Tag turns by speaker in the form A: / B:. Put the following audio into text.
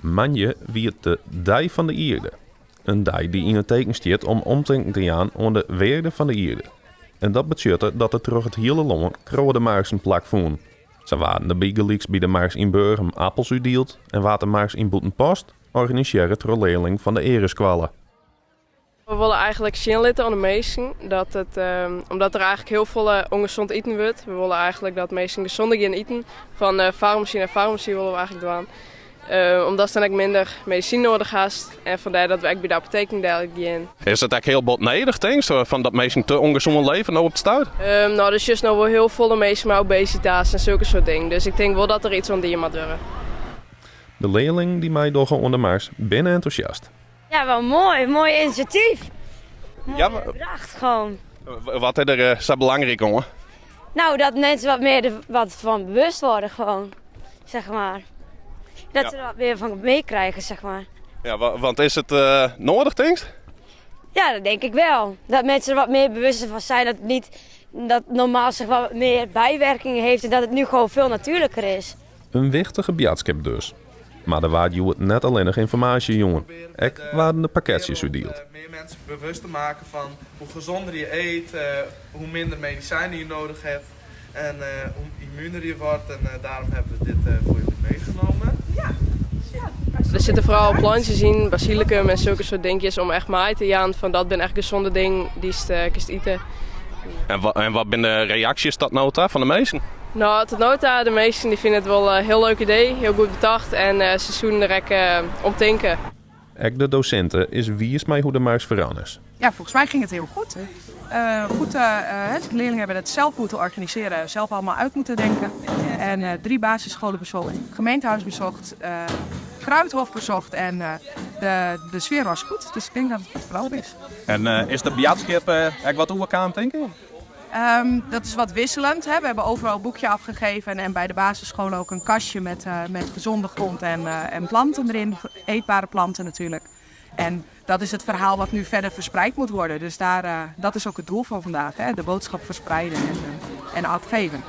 A: Moandei wie it de Dei fan de Ierde. In dei dy't yn it teken stiet om omtinken te jaan oan de wearde fan de ierde. En dat betsjutte dat der troch it hiele lân kroademarsen plakfûnen. Sa waarden der bygelyks by de mars yn Burgum appels útdield en waard de mars yn Bûtenpost organisearre troch learlingen fan de Ereskoalle.
B: We wolle eigenlik sjen litte oan de minsken dat it, omdat der eigenlik hiel folle ûngesond iten wurdt, we wolle eigenlik dat minsken gesonder gean iten. Fan farmasy nei farmasy wolle we eigenlik dwaan. Omdatst dan ek minder medisyn noadich hast en fandêr dat we ek by de apoteken del gean.
A: Is it ek hiel bot nedich, tinkst, fan dat minsken te ûngesûn leve no op it stuit?
B: No, der sjochst no wol hiel folle minsken mei obesitas en sulke soart dingen. Dus ik tink wol dat der iets oan dien moat wurde.
A: De learlingen dy't meidogge oan de mars binne entûsjast.
C: Ja, wel moai. Moai inisjatyf. Moai bedacht gewoon.
A: Wat is der sa belangryk oan?
C: Nou, dat mensen wat meer er wat van bewust worden gewoon, zeg maar. Dat ze er wat meer van meekrijgen, zeg maar.
A: Ja, want is it noadich, tinkst?
C: Ja, dat denk ik wel. Dat mensen er wat meer bewust van zijn dat het niet dat normaal zich wat meer bijwerkingen heeft en dat het nu gewoon veel natuurlijker is.
A: In wichtige boadskip dus. Mar der waard hjoed net allinnich ynformaasje jûn, ek waarden der pakketsjes útdield.
D: Meer mensen bewust te maken van hoe gezonder je eet, hoe minder medicijnen je nodig hebt en hoe immuner je wordt. En daarom hebben we dit voor jullie meegenomen.
B: Der sitte foaral plantsjes yn, basilicum en sulke soart dinkjes om echt mei te jaan fan dat binne echt gesonde dingen dy'tst kinst ite.
A: En wat binne de reaksjes tot no ta fan de minsken?
B: No, tot no ta, de minsken dy fine it wol in hiel leuk idee, hiel goed betocht en se soenen der ek om tinke.
A: Ek de dosinte is wiis mei hoe't de mars ferrûn is.
E: Ja, volgens mij ging het heel goed. Goed, de leerlingen hebben het zelf moeten organiseren, zelf allemaal uit moeten denken. En drie basisscholen bezocht, gemeentehuis bezocht, Kruidhof bezocht en de, de sfeer was goed. Dus ik denk dat het goed verlopen is.
A: En is de boadskip ek wat oerkaam, tink ik?
E: Dat is wat wisselend. Hè. We hebben overal een boekje afgegeven en bij de basisschool ook een kastje met gezonde grond en planten erin. Eetbare planten natuurlijk. En dat is het verhaal wat nu verder verspreid moet worden. Dus dat is ook het doel van vandaag. Hè? De boodschap verspreiden en afgeven.